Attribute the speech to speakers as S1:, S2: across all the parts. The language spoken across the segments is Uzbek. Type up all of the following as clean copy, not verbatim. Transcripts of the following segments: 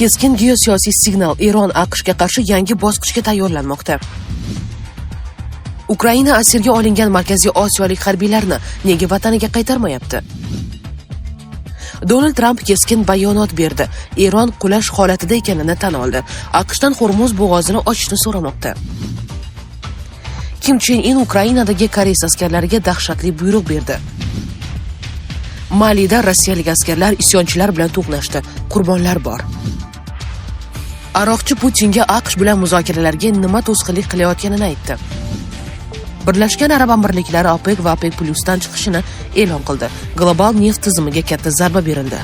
S1: Keskin geosiyosiy signal: Eron AQShga qarshi yangi bosqichga tayyorlanmoqda. Ukraina asirga olingan Markaziy Osiyolik harbiylarni nega vataniga qaytarmayapti? Donald Tramp keskin bayonot berdi. Eron qulash holatida ekanini tan oldi. AQShdan Hormuz bo'g'ozini ochishni so'ramoqda. Kim Chen In Ukrainadagi koreys askarlariga dahshatli buyruq berdi. Malida rossiyalik askarlar isyonchilar bilan to'qnashdi. Qurbonlar bor. Aroqchi Putinga AQSh bilan muzokaralarga nima to'sqinlik qilayotganini aytdi. Birlashgan Arab Amirliklari OPEC va OPEC Plusdan chiqishini e'lon qildi. Global neft tizimiga katta zarba berildi.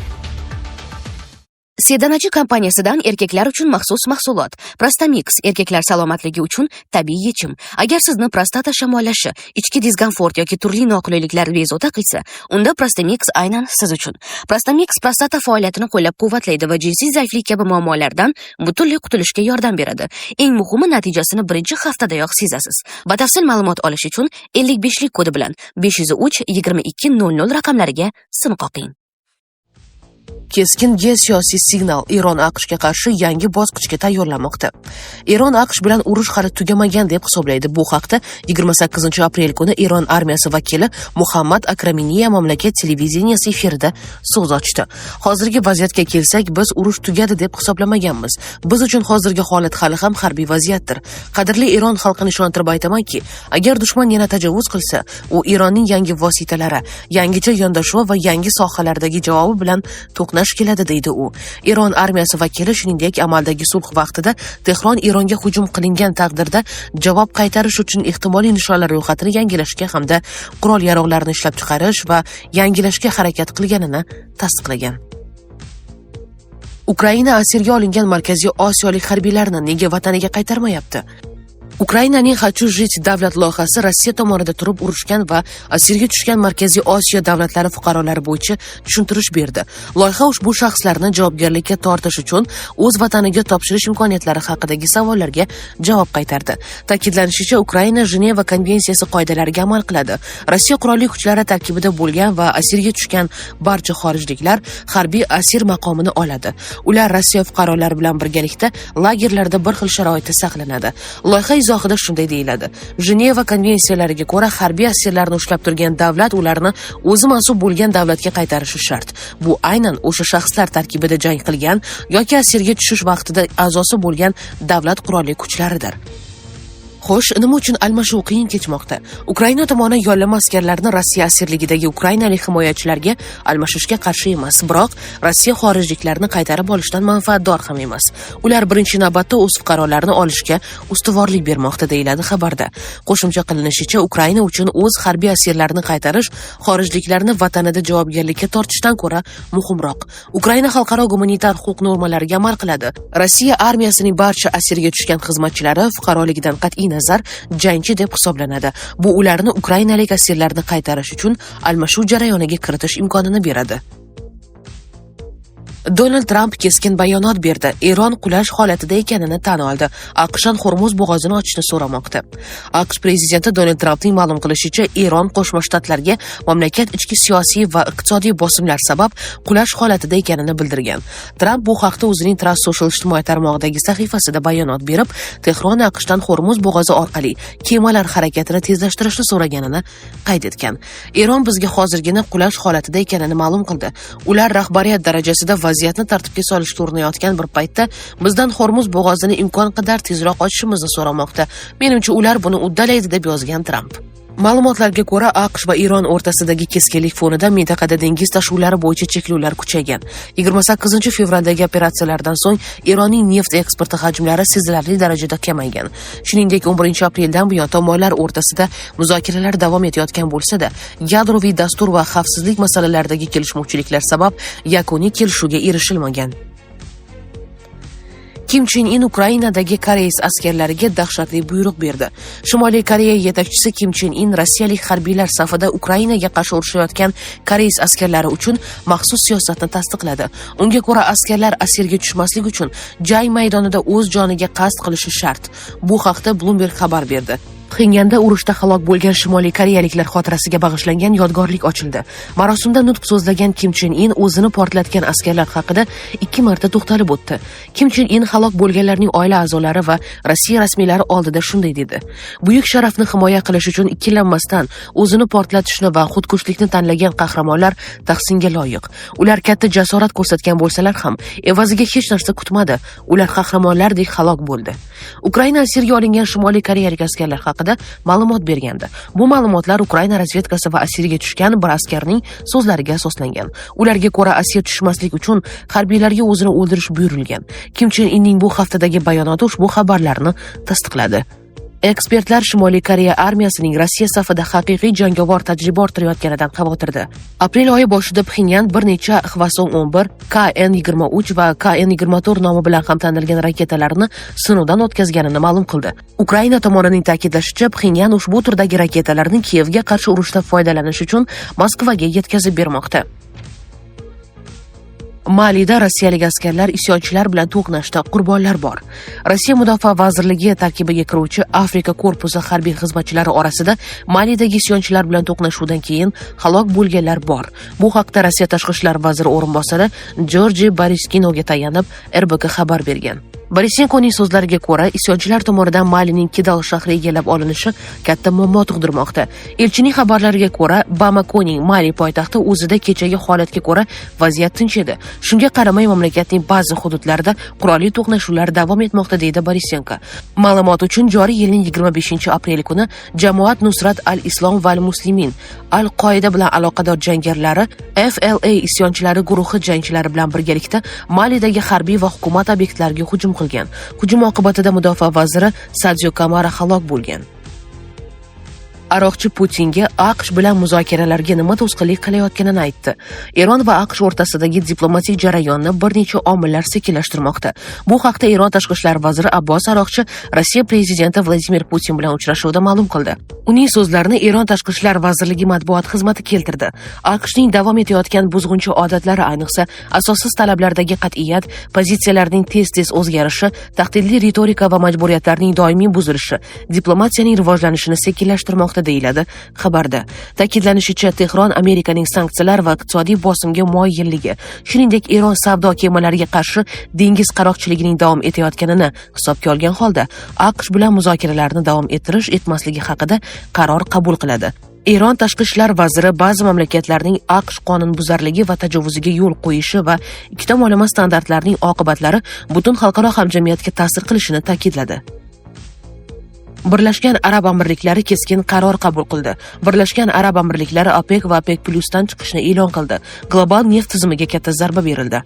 S2: Sedanachi kompaniyasidan erkaklar uchun maxsus mahsulot Prostamix, erkaklar salomatligi uchun tabiiy yechim. Agar sizni prostata shamollashi, ichki diskomfort yoki turli noqulayliklar bezovta qilsa, unda Prostamix aynan siz uchun. Prostamix prostata faoliyatini qo'llab-quvvatlaydi va jinsiy zaiflik kabi muammolardan butunlay qutulishga yordam beradi. Eng muhimi, natijasini birinchi haftadayoq sezasiz. Batafsil ma'lumot olish uchun 55 lik kodi bilan 503 22 00 raqamlariga sim qoqing.
S1: Keskin geosiyosiy signal: Eron AQShga qarshi yangi bosqichga tayyorlanmoqda. Eron AQSh bilan urush hali tugamagan deb hisoblaydi. Bu haqda 28 aprel kuni Eron armiyasi vakili Muhammad Akraminiya mamlakat televideniyasi efirida so'z ochdi. "Hozirgi vaziyatga kelsak, biz urush tugadi deb hisoblamaganmiz. Biz uchun hozirgi holat hali ham harbiy vaziyatdir. Qadrli Eron xalqini ishontirib aytamanki, agar dushman yana tajovuz qilsa, u Eronning yangi vositalari, yangicha yondashuvi va yangi sohalardagi javobi bilan to'qnash keladi", deydi u. Eron armiyasi vakili, shuningdek, amaldagi sulh vaqtida Tehron Eronga hujum qilingan taqdirda javob qaytarish uchun ehtimoliy nishonlar ro'yxatini yangilashga hamda qurol yarog'larni ishlab chiqarish va yangilashga harakat qilganini tasdiqlagan. Ukraina asirga olingan Markaziy Osiyolik harbiylarni nega vataniga qaytarmayapti? Ukrainaning "Хочу жить" davlat loyihasi Rossiya tomonida turib urushgan va asirga tushgan Markaziy Osiyo davlatlari fuqarolari bo'yicha tushuntirish berdi. Loyiha ushbu shaxslarni javobgarlikka tortish uchun o'z vataniga topshirish imkoniyatlari haqidagi savollarga javob qaytardi. Ta'kidlanishicha, Ukraina Jeneva konvensiyasi qoidalariga amal qiladi. Rossiya qurolli kuchlari tarkibida bo'lgan va asirga tushgan barcha xorijliklar harbiy asir maqomini oladi. Ular Rossiya fuqarolari bilan birgalikda lagerlarda bir xil sharoitda saqlanadi. Loyiha izohida shunday deyiladi: Jeneva konvensiyalariga ko'ra, harbiy asirlarni ushlab turgan davlat ularni o'zi mansub bo'lgan davlatga qaytarishi shart. Bu aynan o'sha shaxslar tarkibida jang qilgan yoki asirga tushish vaqtida a'zosi bo'lgan davlat qurolli kuchlaridir. Xo'sh, nima uchun almashuv qiyin kechmoqda? Ukraina tomoni yollama askarlarni Rossiya asirligidagi ukrainalik himoyachilarga almashishga qarshi emas, biroq Rossiya xorijliklarni qaytarib olishdan manfaatdor ham emas. Ular birinchi navbatda o'z fuqarolarini olishga ustuvorlik bermoqda, deyiladi xabarda. Qo'shimcha qilinishicha, Ukraina uchun o'z harbiy asirlarini qaytarish xorijliklarni vatanida javobgarlikka tortishdan ko'ra muhimroq. Ukraina xalqaro gumanitar huquq normalariga amal qiladi. Rossiya armiyasining barcha asirga tushgan xizmatchilari fuqaroligidan qat'iy nazar jangchi deb hisoblanadi. Bu ularni ukrainalik asirlarni qaytarish uchun almashuv jarayoniga kiritish imkonini beradi. Donald Tramp keskin bayonot berdi. Eron qulash holatida ekanini tan oldi. AQShdan Hormuz bo'g'ozini ochishni so'ramoqda. AQSh prezidenti Donald Trampning ma'lum qilishicha, Eron Qo'shma Shtatlarga mamlakat ichki siyosiy va iqtisodiy bosimlar sabab qulash holatida ekanini bildirgan. Tramp bu haqda o'zining Truth Social ijtimoiy tarmog'idagi sahifasida bayonot berib, Tehron AQShdan Hormuz bo'g'ozi orqali kemalar harakatini tezlashtirishni so'raganini qayd etgan. "Eron bizga hozirgina qulash holatida ekanini ma'lum qildi. Ular rahbariyat darajasida vaziyatni tartibga solishga urinayotgan bir paytda bizdan Hormuz bo'g'ozini imkon qadar tezroq ochishimizni so'ramoqda. Menimcha, ular buni uddalaydi", deb yozgan Tramp. Ma'lumotlarga ko'ra, AQSh va Eron o'rtasidagi keskinlik fonida mintaqada dengiz tashuvlari bo'yicha cheklovlar kuchaygan. 28 fevraldagi operatsiyalardan so'ng Eronning neft eksporti hajmlari sezilarli darajada kamaygan. Shuningdek, 11 apreldan buyon tomonlar o'rtasida muzokaralar davom etayotgan bo'lsa-da, yadroviy dastur va xavfsizlik masalalaridagi kelishmovchiliklar sabab yakuniy kelishuvga erishilmagan. Kim Chen In Ukrainadagi koreys askarlariga dahshatli buyruq berdi. Shimoliy Koreya yetakchisi Kim Chen In rossiyalik harbiylar safida Ukrainaga qarshi urushayotgan koreys askarlari uchun maxsus siyosatni tasdiqladi. Unga ko'ra, askarlar asirga tushmaslik uchun jang maydonida o'z joniga qasd qilishi shart. Bu haqda Bloomberg xabar berdi. Pxenyanda urushda halok bo'lgan Shimoliy koreyaliklar xotirasiga bag'ishlangan yodgorlik ochildi. Marosimda nutq so'zlagan Kim Chen In o'zini portlatgan askarlar haqida 2 marta to'xtalib o'tdi. Kim Chen In halok bo'lganlarning oila a'zolari va Rossiya rasmiylari oldida shunday dedi: "Buyuk sharafni himoya qilish uchun ikkilanmasdan o'zini portlatishni va xudkushlikni tanlagan qahramonlar tahsinga loyiq. Ular katta jasorat ko'rsatgan bo'lsalar ham, evaziga hech narsa kutmadi. Ular qahramonlardek halok bo'ldi." Ukraina asirga olingan Shimoliy koreyalik askarlar haqida ma'lumot bergandi. Bu ma'lumotlar Ukraina razvedkasi va asirga tushgan bir askarning so'zlariga asoslangan. Ularga ko'ra, asir tushmaslik uchun harbiylarga o'zini o'ldirish buyurilgan. Kim Chen Inning bu haftadagi bayonoti ushbu xabarlarni tasdiqladi. Ekspertlar Shimoliy Koreya armiyasining Rossiya safida haqiqiy jangovar tajriba orttirayotganidan xavotirda. Aprel oyi boshida Pxenyan bir necha Hwasong-11, KN-23 va KN-24 nomi bilan ham tanilgan raketalarni sinovdan o'tkazganini ma'lum qildi. Ukraina tomonining ta'kidlashicha, Pxenyan ushbu turdagi raketalarni Kiyevga qarshi urushda foydalanish uchun Moskvaga yetkazib bermoqda. Malida rossiyalik askarlar isyonchilar bilan to'qnashdi, qurbonlar bor. Rossiya Mudofaa vazirligi tarkibiga kiruvchi Afrika korpusi harbiy xizmatchilari orasida Malidagi isyonchilar bilan to'qnashuvdan keyin halok bo'lganlar bor. Bu haqda Rossiya tashqi ishlar vaziri o'rinbosari Georgiy Boriskinoga tayanib RBK xabar bergan. Borisenkoning so'zlariga ko'ra, isyonchilar tomonidan Malining Kidal shahri egallab olinishi katta muammo tug'dirmoqda. Elchining xabarlariga ko'ra, Bamakoning Mali poytaxti o'zida kechagi holatga ko'ra vaziyat tinch edi. Shunga qaramay, mamlakatning ba'zi hududlarida qurolli to'qnashuvlar davom etmoqda, deydi Borisenko. Ma'lumot uchun, joriy yilning 25-aprel kuni Jamoat Nusrat al-Islom val Muslimin Al-Qoida bilan aloqador jangarilari FLA isyonchilari guruhi jangchilari bilan birgalikda Malidagi harbiy va hukumat obyektlariga hujum qilgan. Hujum oqibatida mudofaa vaziri Sadio Kamara halok bo'lgan. Aroqchi Putinga AQSh bilan muzokaralarga nima to'sqinlik qilayotganini aytdi. Eron va AQSh o'rtasidagi diplomatik jarayonni bir necha omillar sekinlashtirmoqda. Bu haqda Eron tashqi ishlar vaziri Abbos Aroqchi Rossiya prezidenti Vladimir Putin bilan uchrashuvda ma'lum qildi. Uning so'zlarini Eron tashqi ishlar vazirligi matbuot xizmati keltirdi. AQShning davom etayotgan buzg'unchi odatlari, ayniqsa asossiz talablardagi qat'iyat, pozitsiyalarning tez-tez o'zgarishi, tahdidli ritorika va majburiyatlarning doimiy buzilishi diplomatiyaning rivojlanishini sekinlashtirmoqda, deyiladi xabarda. Ta'kidlanishicha, Tehron Amerikaning sanksiyalar va iqtisodiy bosimga moyilligi, shuningdek Eron savdo kemalariga qarshi dengiz qaroqchiligining davom etayotganini hisobga olgan holda AQSh bilan muzokaralarni davom ettirish etmasligi haqida qaror qabul qiladi. Eron tashqi ishlar vaziri ba'zi mamlakatlarning AQSh qonunbuzarligi va tajovuziga yo'l qo'yishi va ikki tomonlama standartlarning oqibatlari butun xalqaro hamjamiyatga ta'sir qilishini ta'kidladi. Birlashgan Arab Amirliklari keskin qaror qabul qildi. Birlashgan Arab Amirliklari OPEC va OPEC Plusdan chiqishni e'lon qildi. Global neft tizimiga katta zarba berildi.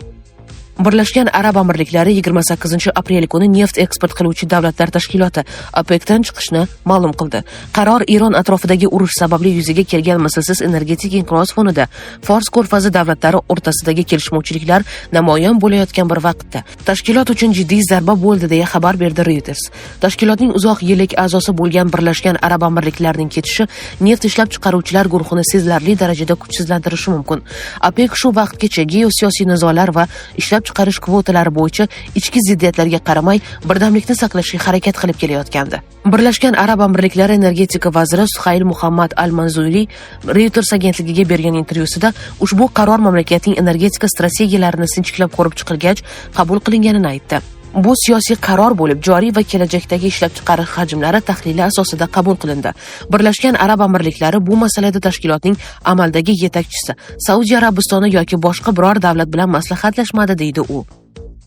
S1: Birlashgan Arab Amirliklari 28-aprel kuni neft eksport qiluvchi davlatlar tashkiloti OPECdan chiqishni ma'lum qildi. Qaror Eron atrofidagi urush sababli yuzaga kelgan mislsiz energetik inqiroz fonida Fors ko'rfazi davlatlari o'rtasidagi kelishmovchiliklar namoyon bo'layotgan bir vaqtda tashkilot uchun jiddiy zarba bo'ldi, deya xabar berdi Reuters. Tashkilotning uzoq yillik a'zosi bo'lgan Birlashgan Arab Amirliklarining ketishi neft ishlab chiqaruvchilar guruhini sezilarli darajada kuchsizlantirishi mumkin. OPEC shu vaqtgacha geosiyosiy nizolar va ishlab chiqarish kvotalari bo'yicha ichki ziddiyatlarga qaramay birdamlikni saqlashga harakat qilib kelayotgandi. Birlashgan Arab Amirliklari energetika vaziri Suhayl Muhammad Al-Manzuri Reuters agentligiga bergan intervyusida ushbu qaror mamlakatning energetika strategiyalarini sinchiklab ko'rib chiqilgach qabul qilinganini aytdi. Bu siyosiy qaror bo'lib, joriy va kelajakdagi ishlab chiqarish hajmlari tahlili asosida qabul qilindi. Birlashgan Arab Amirliklari bu masalada tashkilotning amaldagi yetakchisi Saudiya Arabistoni yoki boshqa biror davlat bilan maslahatlashmadi, deydi u.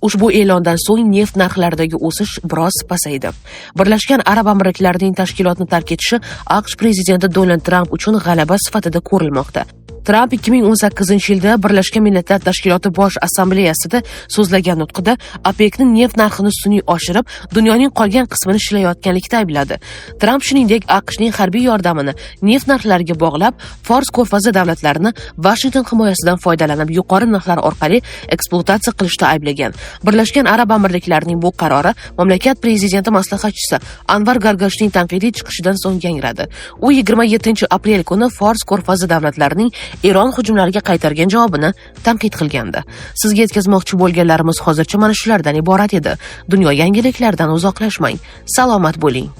S1: Ushbu e'londan so'ng neft narxlaridagi o'sish biroz pasaydi. Birlashgan Arab Amirliklarining tashkilotni tark etishi AQSh prezidenti Donald Tramp uchun g'alaba sifatida ko'rilmoqda. Tramp 2018-yilda Birlashgan Millatlar Tashkiloti Bosh Assambleyasida so'zlagan nutqida OPECni neft narxini sun'iy oshirib, dunyoning qolgan qismini shilayotganlikda aybladi. Tramp shuningdek AQShning harbiy yordamini neft narxlariga bog'lab, Fors ko'rfazi davlatlarini Washington himoyasidan foydalanib yuqori narxlar orqali ekspluatatsiya qilishda ayblagan. Birlashgan Arab Amirliklarining bu qarori mamlakat prezidenti maslahatchisi Anvar Gargashning tanqidiy chiqishidan so'ng yangradi. U 27-aprel kuni Fors ko'rfazi davlatlarining Eron hujumlariga qaytargan javobini tanqid qilgandi. Sizga yetkazmoqchi bo'lganlarimiz hozircha mana shulardan iborat edi. Dunyo yangiliklaridan uzoqlashmang. Salomat bo'ling.